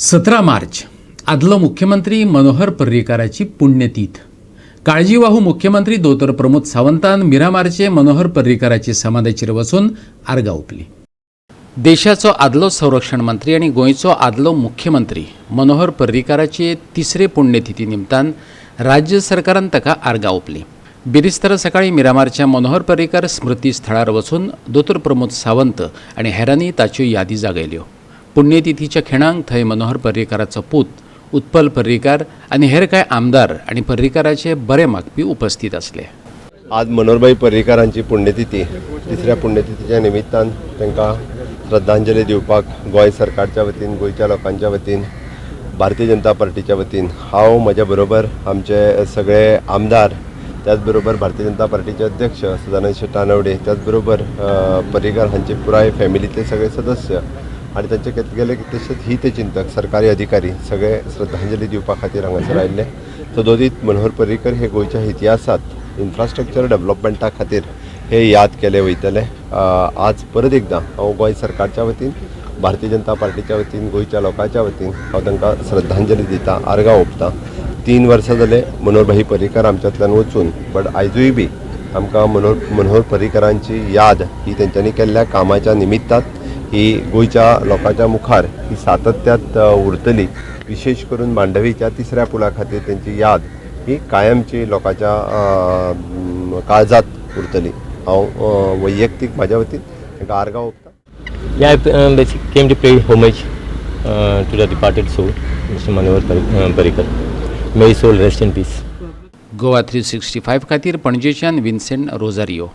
17 मार्च, आदलो मुख्यमंत्री मनोहर पर्रीकाराची पुण्यतीथ. काळजीवाहू मुख्यमंत्री दोतोर प्रमोद सावंतान मिरामारचे मनोहर पर्रीकाराची समाधीचेर वचून आर्गां ओंपली. देशाचो आदलो संरक्षण मंत्री आनी गोंयचो आदलो मुख्यमंत्री मनोहर पर्रीकाराचे तिसरे पुण्यतिथी निमतान राज्य सरकारान ताका आर्गां ओंपली. बिरेस्तारा सकाळीं मिरामारच्या मनोहर पर्रीकार स्मृती स्थळार वचून दोतोर प्रमोद सावंत आनी हेरांनी ताच्यो यादी जागयल्यो. पुण्यतिथीच्या खिणांक थंय मनोहर पर्रीकाराचो पूत उत्पल पर्रीकार आनी हेर कांय आमदार आनी पर्रीकाराचे बरे मागपी उपस्थित आसले. आज मनोहरभाई पर्रीकारांची पुण्यतिथी. तिसऱ्या पुण्यतिथीच्या निमित्तान तांकां श्रद्धांजली दिवपाक गोंय सरकारच्या वतीन, गोंयच्या लोकांच्या वतीन, भारतीय जनता पार्टीच्या वतीन हांव, म्हज्या बरोबर आमचे सगळे आमदार, त्याच बरोबर भारतीय जनता पार्टीचे अध्यक्ष सदानंद शेट तानवडे, त्याच बरोबर पर्रीकार हांचे पुराय फॅमिलीतले सगळे सदस्य आनी तांचे गेले कितलेशेच हितचिंतक, सरकारी अधिकारी सगळे श्रद्धांजली दिवपा खातीर हांगासर आयिल्ले. सदोदीत मनोहर पर्रीकर हे गोंयच्या इतिहासात इन्फ्रास्ट्रक्चर डेव्हलपमेंटा खातीर हे याद केले वयतले. आज परत एकदां हांव गोंय सरकारच्या वतीन, भारतीय जनता पार्टीच्या वतीन, गोंयच्या लोकांच्या वतीन हांव तांकां श्रद्धांजली दिता, आर्गां ओंपता. 3 वर्सां जाले मनोहर पर्रीकर आमच्यांतल्यान वचून, बट आयजूय बी आमकां मनोहर मनोहर पर्रीकरांची याद ही तेंच्यांनी केल्ल्या कामाच्या निमित्तान ही गोंयच्या लोकांच्या मुखार ही सातत्यात उरतली. विशेश करून मांडवीच्या तिसऱ्या पुला खातीर तेंची याद ही कायमची लोकांच्या काळजात उरतली. हांव वैयक्तीक म्हाज्या वतीन तांकां आर्गां ओंपता. Yeah, I basically came to pay homage to the departed soul, Mr. Manohar Parrikar. May his soul rest in peace. Goa 365 खातीर पणजेच्यान विन्सेंट रोजारियो.